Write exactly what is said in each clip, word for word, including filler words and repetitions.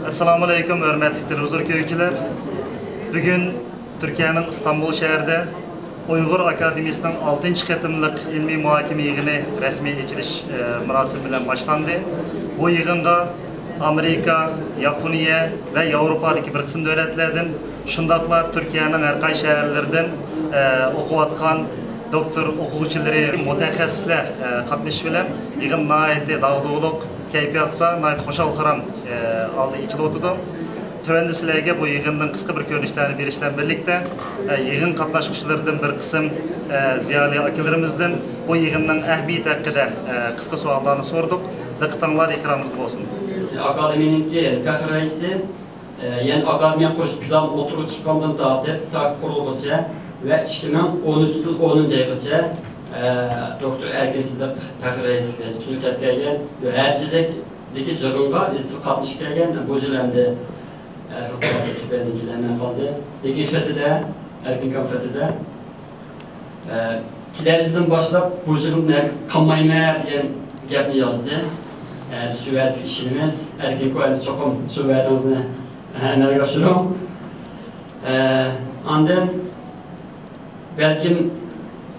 ئەسسالامۇئەلەيكۇم، ھۆرمەتلىك تېلېۋىزور كۆرگۈچىلەر. بۈگۈن تۈركىيەنىڭ ئىستانبۇل شەھىرىدە ئۇيغۇر ئاكادېمىيىسىنىڭ ئالتىنچى قېتىملىق ئىلمىي مۇھاكىمە يىغىنى رەسمىي ئېچىلىش، ئە، مۇراسىمى بىلەن باشلاندى. بۇ يىغىنغا ئامېرىكا، ياپونىيە ۋە ياۋروپادىكى بىر قىسىم دۆلەتلەردىن، شۇنداقلا تۈركىيەنىڭ ھەر قايسى شەھەرلىرىدىن، ئە، ئوقۇۋاتقان دوكتور ئوقۇغۇچىلىرى، مۇتەخەسسىسلەر، ئە، قاتنىشىشى بىلەن يىغىن ناھايىتى داغدۇغىلىق كەيپىياتتا، ناھايىتى خۇشال-خۇرام، ئە، ھالدا ئېچىلىۋاتىدۇ. تۆۋەندە سىلەرگە بۇ يىغىندىن قىسقا بىر كۆرۈنۈشلەرنى بېرىش بىلەن بىرلىكتە، ئە، يىغىن قاتناشقۇچىلىرىدىن بىر قىسىم، ئە، زىيالىي ئاكىلىرىمىزدىن بۇ يىغىننىڭ ئەھمىيىتى ھەققىدە، ئە، قىسقا سوئاللارنى سورىدۇق. دىققىتىڭلار ئېكرانىمىزدا بولسۇن. ئاكادېمىيەنىڭكى پەخرىي رەئىسى، ئە، يەنى ئاكادېمىيە قۇرۇش پىلانى ئوتتۇرىغا چىققاندىن تارتىپ تا قۇرۇلغۇچە ۋە ئىككى مىڭ ئونىنچى يىل ئونىنچى ئايغىچە، ئە، دوكتور ئەركىن سىدىق پەخرىي رەئىسلىك ۋەزىپىسىنى ئۆتەپ كەلگەن ۋە ھەر يىلدىكى يىغىنغا ئىزچىل قاتنىشىپ كەلگەن. بۇ يىل ئەمدى، ئە، خىزمەتكە تۆۋەندىن كېلەلمەي قالدى. لېكىن خېتىدە، ئەركىن ئاكام خېتىدە، ئە، كېلەر يىلدىن باشلاپ بۇ يىغىندىن ھەرگىز قالمايمەن دېگەن گەپنى يازدى. ئە، شۇ ۋەدىسىگە ئىشىنىمىز. ئەركىن ئاكا، ئەمدى چوقۇم شۇ ۋەدىڭىزنى، ئە، ئەمەلگە ئاشۇرۇڭ. ئە، ئاندىن بەلكىم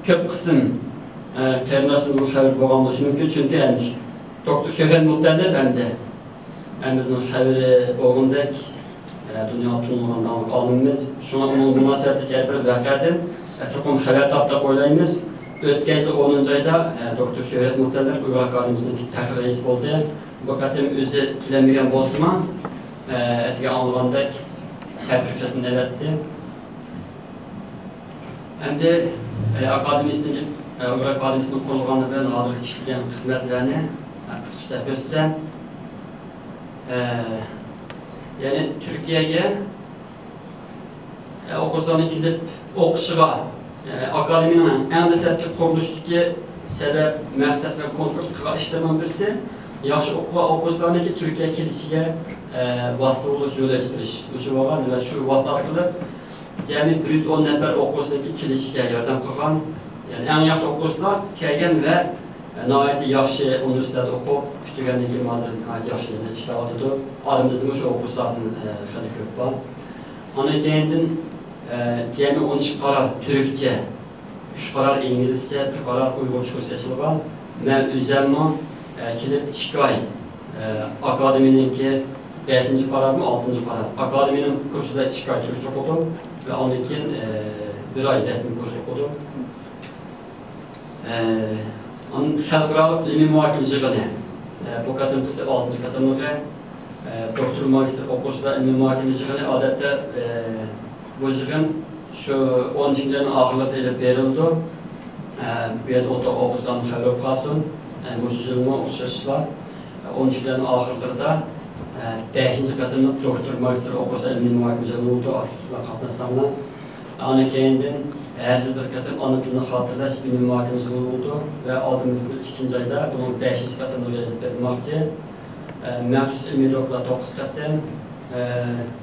كۆپ قىسىم، ئە، قېرىنداشلىرىمىزنىڭ خەۋىرى بولغان بولۇشى مۇمكىن، چۈنكى ئەمدى دوكتور شۆھرەت مۇتەللىپ ئەمدى ھەممىمىزنىڭ خەۋىرى بولغىنىدەك، ئە، دۇنياغا تونۇلغان داڭلىق ئالىمىمىز. شۇڭا ئۇنىڭغا مۇناسىۋەتلىك ھەر بىر ۋەقەدىن، ئە، چوقۇم خەۋەر تاپتى دەپ ئويلايمىز. ئۆتكەن يىل ئونىنچى ئايدا، ئە، دوكتور شۆھرەت مۇتەللىپ ئۇيغۇر ئاكادېمىيىسىنىڭ پەخرىي رەئىسى بولدى. بۇ قېتىم ئۆزى كېلەلمىگەن بولسىمۇ، ئە، ئەتىگەن ئاڭلىغاندەك تەبرىكلەرنى ئەۋەتتى. ئەمدى، ئە، ئاكادېمىيىسىنىڭ، ئە، ئۇيغۇر ئاكادېمىيىسىنىڭ قۇرۇلغانلىقى بىلەن ھازىرقى ئىشلىگەن خىزمەتلەرنى، ئە، قىسقىچە دەپ ئۆتسەم، ئە، يەنى تۈركىيەگە، ئە، ئوقۇغۇچىلارنىڭ كېلىپ ئوقۇشىغا، ئە، ئاكادېمىيىنىڭ ئەڭ دەسلەپكى قۇرۇلۇشتىكى سەۋەب، مەقسەت بىلەن كونكرېت قىلغان ئىشلىرىنىڭ بىرسى، ياخشى ئوقۇغان ئوقۇغۇچىلارنىڭكى تۈركىيەگە كېلىشىگە، ئە، ۋاسىتە بولۇش، يول ئېچىپ بېرىش. مۇشۇ بولغان ۋە شۇ ۋاسىتە ئارقىلىق جەمئىي بىر يۈز ئون نەپەر ئوقۇغۇچىنىڭكى كېلىشىگە ياردەم قىلغان. يەنى ئەڭ ياخشى ئوقۇغۇچىلار كەلگەن ۋە ناھايىتى ياخشى ئۇنىۋېرسىتېتتا ئوقۇپ پۈتتۈرگەندىن كېيىن ھازىر ناھايىتى ياخشى ئىشلەۋاتىدۇ. ئارىمىزدىمۇ شۇ ئوقۇغۇچىلاردىن، ئە، خېلى كۆپ بار. ئاندىن كېيىندىن، ئە، جەمئىي ئون ئىككى قارار تۈركچە، ئۈچ قارار ئىنگلىزچە، بىر قارار ئۇيغۇرچە كۇرس ئېچىلغان. مەن ئۆزۈممۇ، ئە، كېلىپ ئىككى ئاي، ئە، ئاكادېمىيىنىڭكى بەشىنچى قارارمۇ، ئالتىنچى قارار. ئاكادېمىيىنىڭ كۇرسىدا ئىككى ئاي تۈركچە ئوقۇدۇم ۋە ئاندىن كېيىن، ئە، بىر ئاي رەسمىي كۇرس ئوقۇدۇم. ئە، ئاندىن خەلقئارالىق ئىلمىي مۇھاكىمە يىغىنى. ئە، بۇ قېتىمقىسى ئالتىنچى قېتىملىقى. ئە، دوكتور، ماگىستىر ئوقۇغۇچىلار ئىلمىي مۇھاكىمە يىغىنى ئادەتتە، ئە، بۇ يىغىن شۇ ئون ئىككىنچى ئاينىڭ ئاخىرلىرىدا ئېلىپ بېرىلىدۇ. ئە، بۇ يەردە ئولتۇرغان ئوقۇغۇچىلارنىڭ خەۋىرى بولۇپ قالسۇن. ئە، مۇشۇ يىلمۇ ئوخشاشلا ئون ئىككىنچى ئاينىڭ ئاخىرلىرىدا، ئە، بەشىنچى قېتىملىق دوكتور، ماگىستىر ئوقۇغۇچىلار ئىلمىي مۇھاكىمە يىغىنى بولىدۇ. ئاكتىپلار قاتناشساڭلار. ئاندىن كېيىندىن ھەر يىل بىر قېتىم ئانا تىلنى خاتىرىلەش ئىلمىي مۇھاكىمىسى بولىدۇ ۋە ئالدىمىزدىكى ئىككىنچى ئايدا بۇنىڭ بەشىنچى قېتىملىقىنى ئېلىپ بېرىلماقچى. ئە، مەخسۇس ئىلمىي دوكلات توققۇز قېتىم. ئە،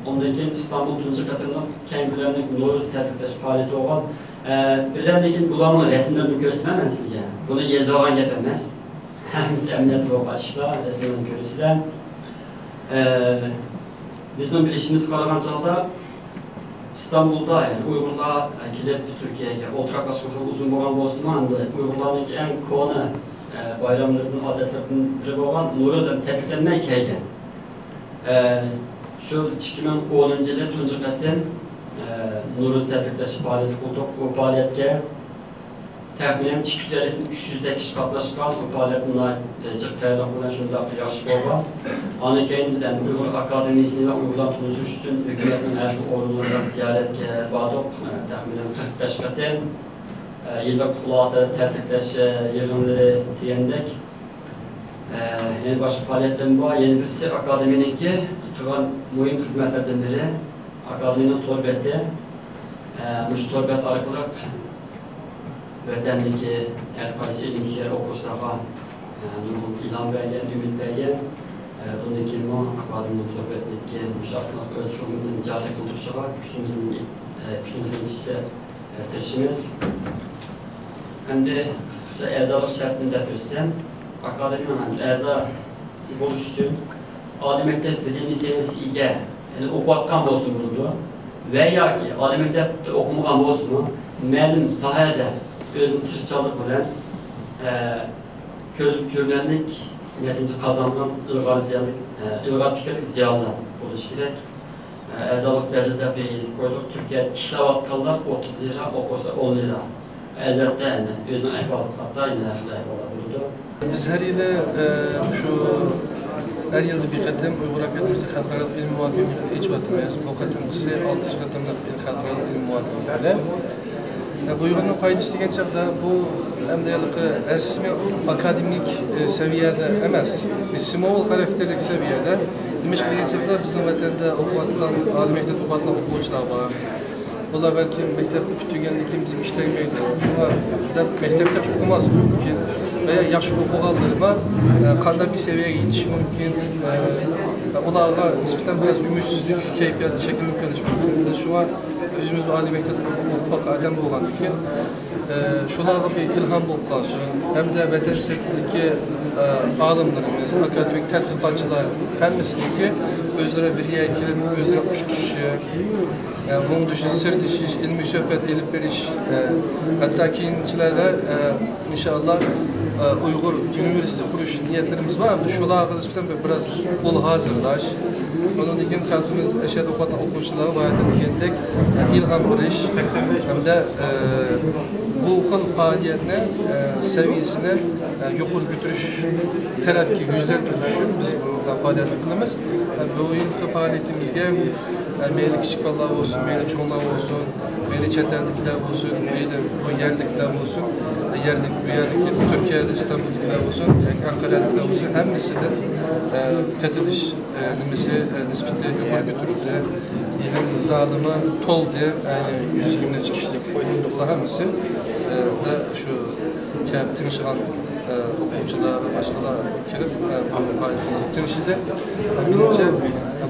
ئۇندىن كېيىن ئىستانبۇل تۇنجى قېتىملىق كەڭ كۆلەملىك نورۇز تەبرىكلەش پائالىيىتى بولغان. ئە، بىردەمدىن كېيىن بۇلارنىڭ رەسىملىرىنى كۆرسىتىمەن مەن سىزگە. بۇنى يېزىۋالغان گەپ ئەمەس. ھەممىسى ئەمەلىيەتتە بولغان ئىشلار، رەسىملەرنى كۆرىسىلەر. ئە، بىزنىڭ بىلىشىمىزگە قارىغان چاغدا ئىستانبۇلدا، يەنى ئۇيغۇرلار كېلىپ تۈركىيەگە ئولتۇراقلاشقان خېلى ئۇزۇن بولغان بولسىمۇ، ئەمدى ئۇيغۇرلارنىڭكى ئەڭ كونا، ئە، بايراملىرىدىن، ئادەتلىرىدىن بىرى بولغان نورۇز ھەم تەبرىكلەنمەي كەلگەن. ئە، شۇ بىز ئىككى مىڭ ئونىنچى يىلى تۇنجى قېتىم، ئە، نورۇز تەبرىكلەش پائالىيىتى قىلدۇق. بۇ پائالىيەتكە تەخمىنەن ئىككى يۈز ئەللىدىن ئۈچ يۈزدەك كىشى قاتناشقان. بۇ پائالىيەتنى ناھايىتى جىق تەييارلىق بىلەن شۇنداق ياخشى بولغان. ئاندىن كېيىن بىز ئەمدى ئۇيغۇر ئاكادېمىيىسىنى ۋە ئۇيغۇرلارنى تونۇشتۇرۇش ئۈچۈن ھۆكۈمەتنىڭ ھەر خىل ئورۇنلىرىغا زىيارەتكە باردۇق. تەخمىنەن قىرىق بەش قېتىم يىللىق خۇلاسە، تەبرىكلەش يىغىنلىرى دېگەندەك. ئە، يەنە باشقا پائالىيەتلىرىمۇ بار. يەنە بىرسى ئاكادېمىيەنىڭكى قىلغان مۇھىم خىزمەتلىرىدىن بىرى ئاكادېمىيەنىڭ تور بېتى. ئە، مۇشۇ تور بەت ئارقىلىق ۋەتەندىكى ھەر قايسى ئىلىمسۆيەر ئوقۇغۇچىلارغا، ئە، نۇرغۇن ئىلھام بەرگەن، ئۈمىد بەرگەن. ئە، بۇندىن كېيىنمۇ ئاكادېمىيەنىڭ تور بېتىدىكى مۇشۇ ئارقىلىق ئۆز خىزمىتىنى جارى قىلدۇرۇشىغا كۈچىمىزنى، ئە، كۈچىمىزنى يېتىشىچە، ئە، تىرىشىمىز. ئەمدى قىسقىچە ئەزالىق شەرتىنى دەپ ئۆتسەم، ئاكادېمىيەنىڭ ئەزاسى بولۇش ئۈچۈن، ئالىي مەكتەپ دىپلومى سەۋىيەسىگە ئىگە، يەنى ئوقۇۋاتقان بولسىمۇ بولىدۇ ۋە ياكى ئالىي مەكتەپتە ئوقۇمىغان بولسىمۇ، مەلۇم ساھەدە ئۆزىنىڭ تىرىشچانلىقى بىلەن، ئە، كۆزگە كۆرۈنەرلىك نەتىجە قازانغان ئىلغار زىيانلىق، ئە، ئىلغار پىكىرلىك زىيالىيلار بولۇشى كېرەك. ئە، ئەزالىق بەدىلىدە بىر يېزىپ قويدۇق. تۈركىيەدە ئىشلەۋاتقانلار ئوتتۇز لىرا، ئوقۇسا ئون لىرا. ئەلۋەتتە، ئەمدى ئۆزىنىڭ ئەھۋالىغا قارىتا يەنە ھەر خىل ئەھۋاللار بولىدۇ. بىز ھەر يىلى، ئە، شۇ ھەر يىلدا بىر قېتىم ئۇيغۇر ئاكادېمىيىسى خەلقئارالىق ئىلمىي مۇھاكىمە يىغىنى ئېچىۋاتىمىز. بۇ قېتىمقىسى ئالتىنچى قېتىملىق بىر خەلقئارالىق ئىلمىي مۇھاكىمە يىغىنى. ئە، بۇ يىغىننىڭ پايدىسى دېگەن چاغدا بۇ ئەمدى ھېلىقى رەسمىي ئاكادېمىك، ئە، سەۋىيەدە ئەمەس، بىر سىمۋول خاراكتېرلىك سەۋىيەدە. نېمىشقا دېگەن چاغدا بىزنىڭ ۋەتەندە ئوقۇۋاتقان، ئالىي مەكتەپتە ئوقۇۋاتقان ئوقۇغۇچىلار بار. ئۇلار بەلكىم مەكتەپنى پۈتتۈرگەندىن كېيىن بىزگە ئىش تەگمەيدۇ، شۇڭا دەپ مەكتەپكىچە ئوقۇماسلىقى مۇمكىن ۋە ياخشى ئوقۇغانلىرىمۇ، ئە، قانداق بىر سەۋىيەگە يېتىشى مۇمكىن، ئە، ئۇلارغا نىسبەتەن بىراز ئۈمىدسىزلىك كەيپىياتى شەكىللىنىپ قېلىشى مۇمكىن. بىز شۇڭا ئۆزىمىز ئالىي مەكتەپتە ئوقۇپ باققان ئادەم بولغاندىكىن، ئە، شۇلارغا بىر ئىلھام بولۇپ قالسۇن ھەمدە ۋەتەن سىرتىدىكى، ئە، ئالىملىرىمىز، ئاكادېمىك تەتقىقاتچىلار ھەممىسىنىڭكى ئۆزئارا بىر يەرگە كېلىپ، ئۆزئارا ئۇچرىشىشى، ئە، مۇڭدىشىش، سىردىشىش، ئىلمىي سۆھبەت ئېلىپ بېرىش، ئە، ھەتتا كېيىنكىلەردە، ئە، ئىنشائاللا، ئە، ئۇيغۇر ئۇنىۋېرسىتېتى قۇرۇش نىيەتلىرىمىز بار. ئەمدى شۇلارغا نىسبەتەن بىر، بىراز ئۇل ھازىرلاش، ئۇنىڭدىن كېيىن خەلقىمىز ئەشەدە ئوقۇۋاتقان ئوقۇغۇچىلارغا باياتىن دېگەندەك، ئە، ئىلھام بېرىش ھەمدە، ئە، بۇ خىل پائالىيەتنى، ئە، سەۋىيەسىنى، ئە، يۇقىرى كۆتۈرۈش تەرەپكە يۈزلەندۈرۈش ئۈچۈن بىز بۇ پائالىيەتنى قىلىمىز. ئە، بۇ يىلقى پائالىيىتىمىزگە، ئە، مەيلى كىچىك بالىلار بولسۇن، مەيلى چوڭلار بولسۇن، مەيلى چەت ئەلدىكىلەر بولسۇن، مەيلى بۇ يەرلىكلەر بولسۇن، ئە، يەرلىك، بۇ يەردىكى تۈركىيەدە، ئىستانبۇلدىكىلەر بولسۇن، ياكى ئەنقەرەدىكىلەر بولسۇن، ھەممىسىدىن، ئە، قېتىلىش، ئە، نېمىسى، ئە، نىسبىتى يۇقىرى كۆتۈرۈلدى. يىغىن زالىمۇ تولدى، يەنى يۈز يىگىرمە نەچچە كىشىلىك ئويۇندۇقلار ھەممىسى، ئە، ۋە شۇ كەپ تىڭشىغان، ئە، ئوقۇغۇچىلار ۋە باشقىلار كېلىپ، ئە، بۇ پائالىيىتىمىزگە تىڭشىدى. مېنىڭچە،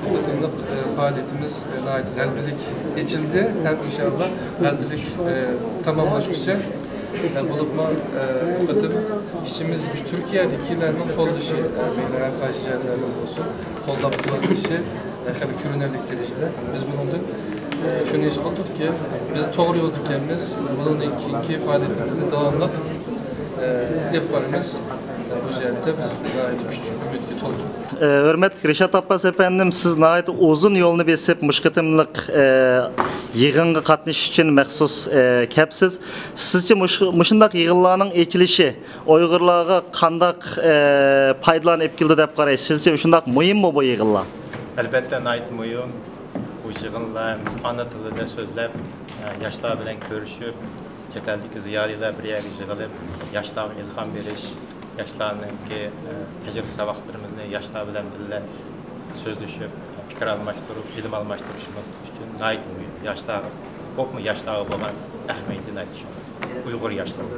بۇ قېتىملىق، ئە، پائالىيىتىمىز، ئە، ناھايىتى غەلىبىلىك ئېچىلدى ھەم ئىنشائاللا غەلىبىلىك، ئە، تاماملاشقۇسى، ئە، بولۇپمۇ، ئە، بۇ قېتىم ئىچىمىز تۈركىيەدىكىلەرنىڭ قوللىشى، ئە، مېنى ھەر قايسى جەھەتلەردىن بولسۇن، قوللاپ قۇۋۋەتلىشى، ئە، خېلى كۆرۈنەرلىك دەرىجىدە. بىز بۇنىڭدىن، ئە، شۇنى ھېس قىلدۇقكى، بىز توغرا يولدا ئىكەنمىز. بۇنىڭدىن كېيىنكى پائالىيىتىمىزنى داۋاملىق، ئە، ئېلىپ بارىمىز. ئە، بۇ جەھەتتە بىز ناھايىتى كۈچ، ئۈمىدكە تولدۇق. ئە، ھۆرمەتلىك رىشات ئابباس ئەپەندىم، سىز ناھايىتى ئۇزۇن يولنى بېسىپ، مۇشۇ قېتىملىق، ئە، يىغىنغا قاتنىشىش ئۈچۈن مەخسۇس، ئە، كەپسىز. سىزچە مۇشۇ، مۇشۇنداق يىغىنلارنىڭ ئېچىلىشى ئۇيغۇرلارغا قانداق، ئە، پايدىلارنى ئېلىپ كېلىدۇ دەپ قارايسىز؟ سىزچە شۇنداق مۇھىممۇ بۇ يىغىنلار؟ ئەلۋەتتە، ناھايىتى مۇھىم. بۇ يىغىنلار ئانا تىلىدا سۆزلەپ، ئە، ياشلار بىلەن كۆرۈشۈپ، چەت ئەلدىكى زىيالىيلار بىر يەرگە يىغىلىپ، ياشلارغا ئىلھام بېرىش، ياشلارنىڭكى، ئە، تەجرىبە ساۋاقلىرىمىزنى ياشلار بىلەن بىللە سۆزلىشىپ، پىكىر ئالماشتۇرۇپ، بىلىم ئالماشتۇرۇشىمىز ئۈچۈن ناھايىتى مۇھىم. ياشلارغا، بولۇپمۇ ياشلارغا بولغان ئەھمىيىتى ناھايىتى چوڭ. ئۇيغۇر ياشلىرى.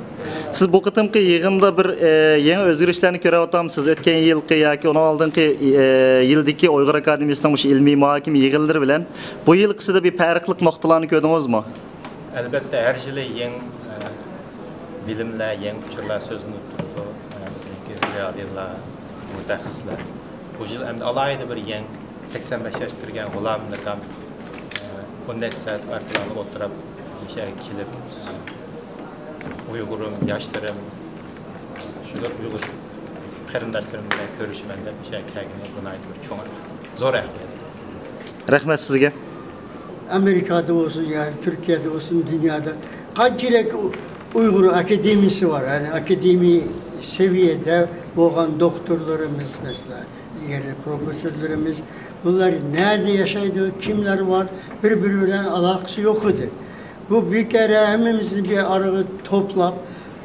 سىز بۇ قېتىمقى يىغىندا بىر، ئە، يېڭى ئۆزگىرىشلەرنى كۆرۈۋاتامسىز؟ ئۆتكەن يىلقى ياكى ئۇنىڭ ئالدىنقى، ئە، يىلدىكى ئۇيغۇر ئاكادېمىيىسىنىڭ مۇشۇ ئىلمىي مۇھاكىمە يىغىنلىرى بىلەن بۇ يىلقىسىدا بىر پەرقلىق نۇقتىلارنى كۆردىڭىزمۇ؟ ئەلۋەتتە، ھەر يىلى يېڭى، ئە، بىلىملەر، يېڭى ئۇچۇرلار سۆزلىنىپ تۇرىدۇ. ئە، بىزنىڭكى زىيالىيلار، مۇتەخەسسىسلەر. بۇ يىل ئەمدى ئالاھىدە بىر يېڭى سەكسەن بەش ياشقا كىرگەن غۇلامىم ئاكام، ئە، ئون نەچچە سائەت ئارقىلىق ئولتۇرۇپ، مۇشۇ يەرگە كېلىپ، ئۇيغۇرۇم، ياشلىرىم، شۇنداق ئۇيغۇر قېرىنداشلىرىم بىلەن كۆرۈشىمەن دەپ مۇشۇ يەرگە كەلگىنى بۇ ناھايىتى بىر چوڭ، زور ئەھمىيەت. رەھمەت سىزگە. ئامېرىكادا بولسۇن، يا تۈركىيەدە بولسۇن، دۇنيادا قانچىلىك ئۇ-، ئۇيغۇر ئاكادېمىيىسى بار، يەنى ئاكادېمىي سەۋىيەدە بولغان دوختۇرلىرىمىز، مەسىلەن، ئىلگىرى پروفېسسورلىرىمىز، بۇلار نەدە ياشايدۇ، كىملەر بار، بىر-بىرى بىلەن ئالاقىسى يوق ئىدى. بۇ بىر كەرە ھەممىمىزنى بىر ئارىغا توپلاپ،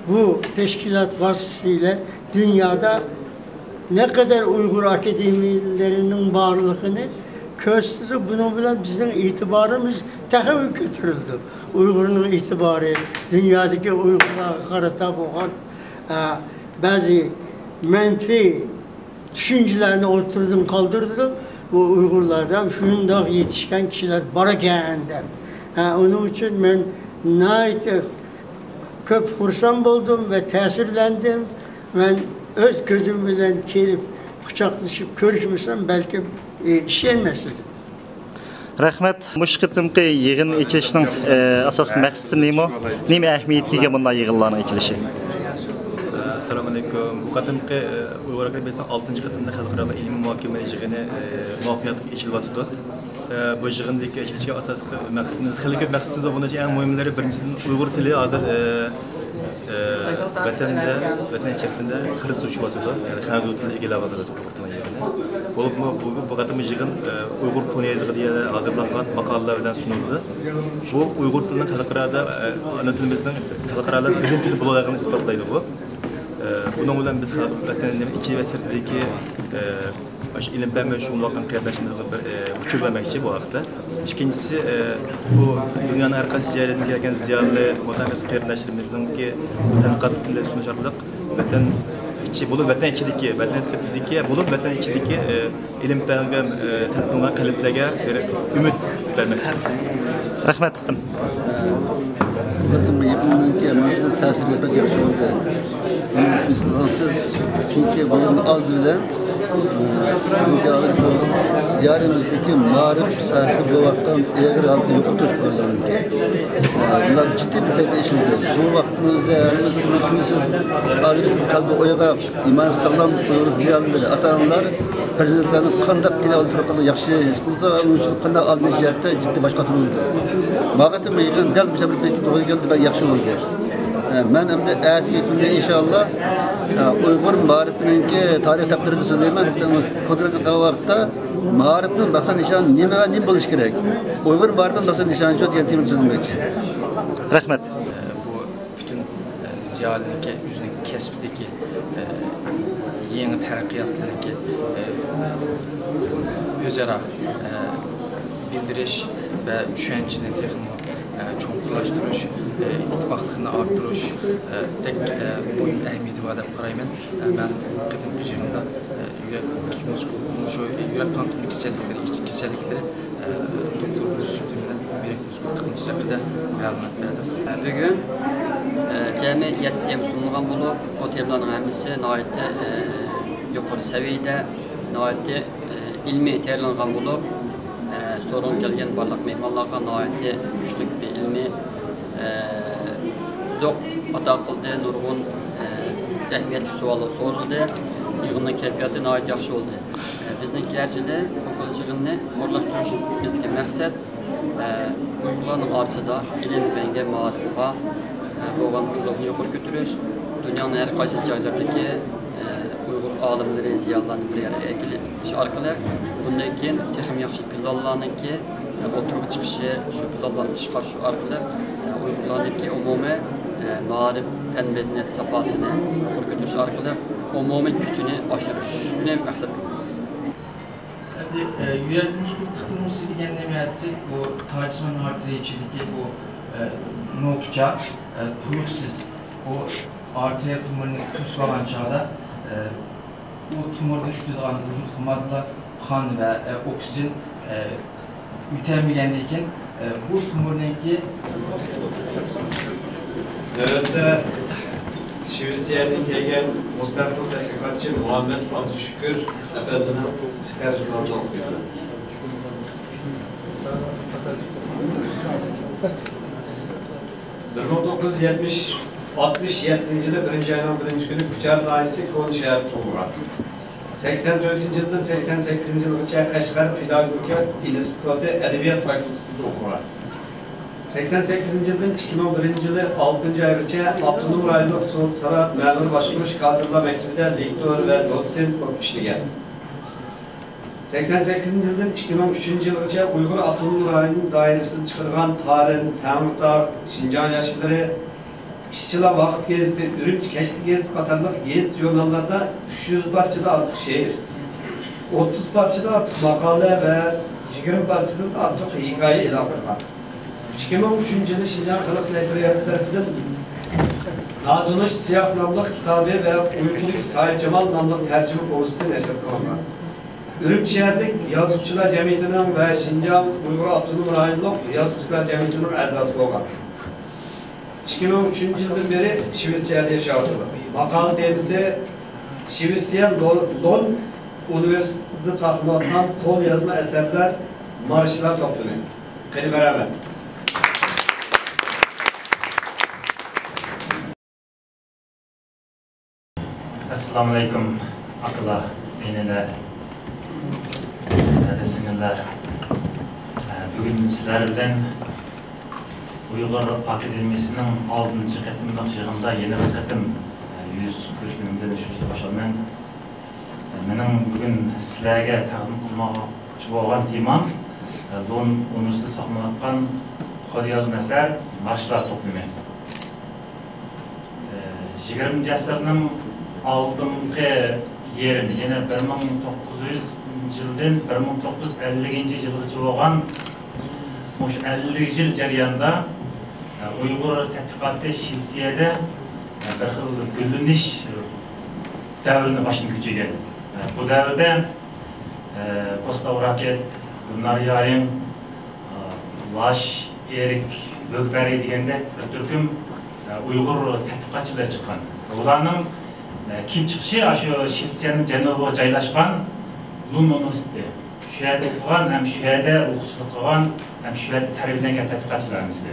بۇ تەشكىلات ۋاسىتىسىلە دۇنيادا نەقەدەر ئۇيغۇر ئاكادېمىيەلىرىنىڭ بارلىقىنى كۆرسىتىدۇ. بۇنىڭ بىلەن بىزنىڭ ئېتىبارىمىز تېخىمۇ كۆتۈرۈلىدۇ. ئۇيغۇرنىڭ ئېتىبارى، دۇنيادىكى ئۇيغۇرلارغا قارىتا بولغان، ئە، بەزى مەنپىي چۈشەنچىلەرنى ئوتتۇرىدىن قالدۇرىدۇ. بۇ ئۇيغۇرلاردا شۇنداق يېتىشكەن كىشىلەر بار ئىكەن دەپ. ھە، ئۇنىڭ ئۈچۈن مەن ناھايىتى كۆپ خۇرسەن بولدۇم ۋە تەسىرلەندىم. مەن ئۆز كۆزۈم بىلەن كېلىپ قۇچاقلىشىپ كۆرۈشمىسەم، بەلكىم، ئى، ئىشەنمەسسىز. رەھمەت. مۇشۇ قېتىمقى يىغىن ئېچىلىشىنىڭ، ئى، ئاساسلىق مەقسىتى نېمە؟ نېمە ئەھمىيەتكە ئىگە بۇنداق يىغىنلارنىڭ ئېچىلىشى؟ ئەسسالامۇئەلەيكۇم. بۇ قېتىمقى، ئى، ئۇيغۇر ئەكادېمىيەسىنىڭ ئالتىنچى قېتىملىق خەلقئارالىق ئىلمىي مۇھاكىمە يىغىنى، ئى، مۇۋەپپەقىيەتلىك ئېچىلىۋاتىدۇ. ئى، بۇ يىغىندىكى ئېچىلىشكە ئاساسلىق مەقسىتىمىز، خېلى كۆپ مەقسىتىمىز بار. بۇنىڭ ئىچىدە ئەڭ مۇھىملىرى، بىرىنچىدىن، ئۇيغۇر تىلى ھازىر، ئى، ئى، ۋەتەندە، ۋەتەن ئىچەرىسىندە خىرىس تۇتۇشۇۋاتىدۇ. يەنى خەنزۇ تىلى ئىگىلەۋاتىدۇ. بولۇپمۇ بۇ، بۇ قېتىمقى يىغىن، ئە، ئۇيغۇر كونا يېزىقىدا ھازىرلانغان ماقالىلەر بىلەن سۇنۇلدى. بۇ ئۇيغۇر تىلىنىڭ خەلقئارادا، ئە، ئانا تىلىمىزنىڭ خەلقئارادا مۇھىم تىل بولغانلىقىنى ئىسپاتلايدۇ بۇ. ئە، بۇنىڭ بىلەن بىز خەلق ۋەتەننىڭ ئىچى ۋە سىرتىدىكى، ئە، مۇشۇ ئىلىم پەن بىلەن شۇغۇللانغان قېرىنداشلىرىمىزغا بىر، ئە، ئۇچۇر بەرمەكچى بۇ ھەقتە. ئىككىنچىسى، ئە، بۇ دۇنيانىڭ ھەر قايسى جايلىرىدىن كەلگەن زىيالىي، مۇتەخەسسىس قېرىنداشلىرىمىزنىڭكى تەتقىقات بىلەن سۇنۇش ئارقىلىق ۋەتەن ئىچى بولۇپ، ۋەتەن ئىچىدىكى، ۋەتەن سىرتىدىكى بولۇپ، ۋەتەن ئىچىدىكى، ئە، ئىلىم پەنگە، ئە، تەلپۈنگەن قەلبلەرگە بىر ئۈمىد بەرمەكچىمىز. رەھمەت. بۇ قېتىمقى يىغىننىڭكى ماڭا تەسىرى بەك ياخشى بولدى. بۇنى ئېسىمىزگە ئالسىز، چۈنكى بۇ يىلنىڭ ئالدى بىلەن، ئە، بىزنىڭكى ھازىر شۇ دىيارىمىزدىكى مائارىپ ساھەسىدە بولۇۋاتقان ئېغىر ھالەتتىكى يوقىتىش ئورۇنلىرىنىڭكى، ئە، بۇلار جىددىي بىر پەيتتە ئىشلىدى. بۇ ۋاقىتنىڭ ئۆزىدە ھەممىسى ئۈچۈن سىز ھازىر قەلبى ئويغاق، ئىمانى ساغلام ئۇيغۇر زىيالىيلىرى، ئاتا-ئانىلار پەرزەنتلەرنىڭ قانداق كېلىۋاتقانلىقىنى ياخشى ھېس قىلىدۇ ۋە ئۇنىڭ ئۈچۈن قانداق ئالدىنقى جەھەتتە جىددىي باش قاتۇرۇلىدۇ. ماڭا قېتىم يىغىن دەل مۇشۇ بىر پەيتكە توغرا كەلدى، بەك ياخشى بولدى. ئە، مەن ئەمدى ئەتىكى كۈنگە ئىنشاللا، ئە، ئۇيغۇر مائارىپىنىڭكى تارىخ دەپتىرىدە سۆزلەيمەن. كونكرېت قىلغان ۋاقىتتا مائارىپنىڭ باسا نىشانى نېمە ۋە نېمە بولۇشى كېرەك؟ ئۇيغۇر مائارىپىنىڭ باسا نىشانى شۇ دېگەن تېمىدا سۆزلىمەكچى. رەھمەت. بۇ پۈتۈن، ئە، زىيالىينىڭكى ئۆزىنىڭ كەسپىدىكى، ئە، يېڭى تەرەققىياتلىرىنىڭكى، ئە، ئۆزئارا، ئە، بىلدۈرۈش ۋە چۈشەنچىنى تېخىمۇ، ئە، چوڭقۇرلاشتۇرۇش، ئە، ئىتتىپاقلىقنى ئارتتۇرۇش، ئە، دەك، ئە، مۇھىم ئەھمىيىتى بار دەپ قارايمەن. ئە، مەن بۇ قېتىمقى يىغىندا، ئە، يۈرەك مۇسكۇل، شۇ يۈرەك قان تومۇر كېسەللىكلىرى، ئىچ كېسەللىكلىرى، ئە، دوكتور بولۇش سۈپىتىم بىلەن يۈرەك مۇسكۇل تىقىلمىسى ھەققىدە مەلۇمات بەردىم. بۈگۈن، ئە، جەمئىي يەتتە تېما سۇنۇلغان بولۇپ، بۇ تېمىلارنىڭ ھەممىسى ناھايىتى، ئە، يۇقىرى سەۋىيەدە، ناھايىتى، ئە، ئىلمىي تەييارلانغان بولۇپ، ئە، سورۇنغا كەلگەن بارلىق مېھمانلارغا ناھايىتى كۈچلۈك بىر ئىلمىي، ئە، زوق ئاتا قىلدى، نۇرغۇن، ئە، ئەھمىيەتلىك سوئاللار سورىلدى. يىغىننىڭ كەيپىياتى ناھايىتى ياخشى بولدى. ئە، بىزنىڭكى ھەر يىلى بۇ خىل يىغىننى ئورۇنلاشتۇرۇشىمىزدىكى مەقسەت، ئە، ئۇيغۇرلارنىڭ ئارىسىدا ئىلىم پەنگە، مائارىپقا، ئە، بولغان قىزىقىشنى يۇقىرى كۆتۈرۈش، دۇنيانىڭ ھەر قايسى جايلىرىدىكى، ئە، ئۇيغۇر ئالىملىرى، زىيالىيلارنى بىر يەرگە ئەكېلىش ئارقىلىق، بۇندىن كېيىن تېخىمۇ ياخشى پىلانلارنىڭكى، ئە، ئوتتۇرىغا چىقىشى، شۇ پىلانلارنى ئىشقا ئاشۇرۇش ئارقىلىق، ئە، ئۇيغۇرلارنىڭكى ئومۇمىي، ئە، مائارىپ، پەن مەدەنىيەت ساپاسىنى يۇقىرى كۆتۈرۈش ئارقىلىق ئومۇمىي كۈچىنى ئاشۇرۇشنى مەقسەت قىلىمىز. ئەمدى، ئە، يۈرەك مۇسكۇل تىقىلمىسى دېگەن نېمە دېسەك، بۇ تاجسىمان ئارتېرىيە ئىچىدىكى بۇ، ئە، نوپۇچا، ئە، تۇيۇقسىز بۇ ئارتېرىيە تومۇرىنى توسۇۋالغان چاغدا، ئە، ئۇ تومۇردىن ئۆتىدىغان ئوزۇقلۇق ماددىلار، قان ۋە، ئە، ئوكسىگېن، ئە، ئۆتەلمىگەندىن كېيىن، ئە، بۇ تومۇرنىڭكى نۆۋەتتە شىۋېتسىيەدىن كەلگەن مۇستەقىل تەتقىقاتچى مۇھەممەد ئابدۇشۈكۈر ئەپەندىنىڭ قىسقىچە تەرجىمىھالىنى ئوقۇيمەن. بىر مىڭ توققۇز يۈز يەتمىش، ئاتمىش يەتتىنچى يىلى بىرىنچى ئاينىڭ بىرىنچى كۈنى كۇچا ناھىيەسى كونا شەھەردە تۇغۇلغان. سەكسەن تۆتىنچى يىلدىن سەكسەن سەككىزىنچى يىلغىچە قەشقەر پېداگوگىكا ئىنستىتۇتى ئەدەبىيات فاكۇلتېتىدا ئوقۇغان. سەكسەن سەككىزىنچى يىلدىن ئىككى مىڭ بىرىنچى يىلى ئالتىنچى ئايغىچە ئاپتونوم رايونلۇق سودا سانائەت مەمۇرىي باشقۇرۇش كادىرلار مەكتىپىدە لېكتور ۋە دوتسېنت بولۇپ ئىشلىگەن. سەكسەن سەككىزىنچى يىلدىن ئىككى مىڭ ئۈچىنچى يىلغىچە ئۇيغۇر ئاپتونوم رايونى دائىرىسىدە چىقىرغان تارىم، تەڭرىتاغ، شىنجاڭ ياشلىرى، ئىشچىلار ۋاقىت گېزىتى، ئۈرۈمچى كەچلىك گېزىتى قاتارلىق گېزىت-ژۇرناللاردا ئۈچ يۈز پارچىدىن ئارتۇق شېئىر، ئوتتۇز پارچىدىن ئارتۇق ماقالە ۋە يىگىرمە پارچىدىن ئارتۇق ھېكايە ئېلان قىلغان. ئىككى مىڭ ئۈچىنچى يىلى شىنجاڭ خەلق نەشرىياتى تەرىپىدىن ناتونۇش سىياھ ناملىق كىتابى ۋە ئۇيقۇدىكى ساھىبجامال ناملىق تەرجىمە پوۋېستى نەشر قىلىنغان. ئۈرۈمچى شەھەرلىك يازغۇچىلار جەمئىيىتىنىڭ ۋە شىنجاڭ ئۇيغۇر ئاپتونوم رايونلۇق يازغۇچىلار جەمئىيىتىنىڭ ئەزاسى بولغان. ئىككى مىڭ ئۈچىنچى يىلدىن بېرى شىۋېتسىيەدە ياشاۋاتىدۇ. ماقالە تېمىسى شىۋېتسىيە لون، لون ئۇنىۋېرسىتېتىدا ساقلىنىۋاتقان قول يازما ئەسەرلەر، مارشلار توپلىمى. قېنى بەرابەر. ئەسسالامۇئەلەيكۇم، ئاكىلار، ئىنىلەر، ھەدە سىڭىللەر. بۈگۈن سىلەر بىلەن ئۇيغۇر ئاكادېمىيىسىنىڭ ئالتىنچى قېتىملىق يىغىنىدا يەنە بىر قېتىم يۈز كۆرۈشكىنىمدىن شۇنچىلىك خۇشالمەن. مېنىڭ بۈگۈن سىلەرگە تەقدىم قىلماقچى بولغان تېمام لون ئۇنىۋېرسىتېتىدا ساقلىنىۋاتقان قول يازما ئەسەر، مارشلار توپلىمى. يىگىرمىنچى ئەسىرنىڭ ئالدىنقى يېرىمى، يەنى بىر مىڭ توققۇز يۈزىنچى يىلدىن بىر مىڭ توققۇز يۈز ئەللىكىنچى يىلغىچە بولغان مۇشۇ ئەللىك يىل جەريانىدا ئۇيغۇر تەتقىقاتى شىۋېتسىيەدە بىر خىل گۈللىنىش دەۋرىنى باشتىن كەچۈرگەن. بۇ دەۋردە، ئە، كوستا ئوراكېت، گۈلنار يايىڭ، ئە، لاش، ئېرىك، ۋۆگبەرى دېگەندەك بىر تۈركۈم، ئە، ئۇيغۇر تەتقىقاتچىلىرى چىققان. ئۇلارنىڭ، ئە، كېلىپ چىقىشى ئاشۇ شىۋېتسىيەنىڭ جەنۇبىغا جايلاشقان لون ئۇنىۋېرسىتېتى. شۇ يەردە ئوقۇغان ھەم شۇ يەردە ئوقۇتقۇچىلىق قىلغان ھەم شۇ يەردە تەربىيەلەنگەن تەتقىقاتچىلار ھەممىسى.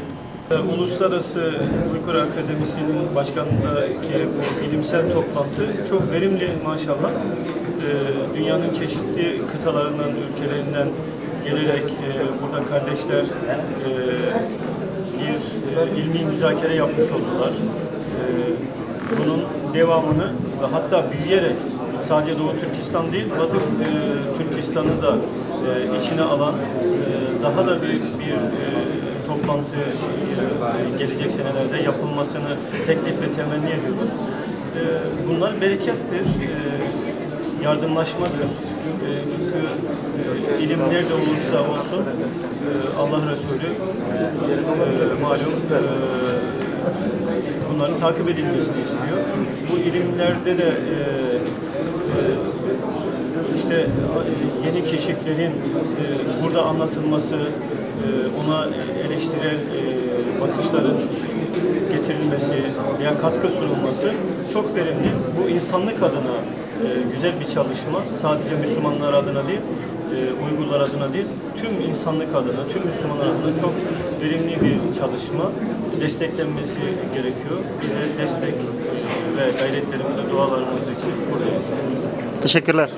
Uluslararası Uygur Akademisi'nin başkanındaki bu bilimsel toplantı çok verimli maşallah. Ee, dünyanın çeşitli kıtalarından, ülkelerinden gelerek, e, burada kardeşler, e, bir, e, ilmi müzakere yapmış oldular. E, bunun devamını ve hatta büyüyerek sadece Doğu Türkistan değil, Batı, e, Türkistan'ı da, e, içine alan, e, daha da büyük bir, e, toplantı, e, gelecek senelerde yapılmasını teklif ve temenni ediyoruz. E, bunlar berekettir, e, yardımlaşmadır. E, çünkü, e, ilim nerede olursa olsun, e, Allah Resulü, e, malum, e, bunların takip edilmesini istiyor. Bu ilimlerde de, e, e, işte, e, yeni keşiflerin, e, burada anlatılması, e, ona eleştirel, e, bakışların getirilmesi veya katkı sunulması çok verimli. Bu insanlık adına, e, güzel bir çalışma. Sadece Müslümanlar adına değil, e, Uygurlar adına değil, tüm insanlık adına, tüm Müslümanlar adına çok verimli bir çalışma. Desteklenmesi gerekiyor. Biz de destek ve gayretlerimizi, dualarımız için buradayız. Teşekkürler.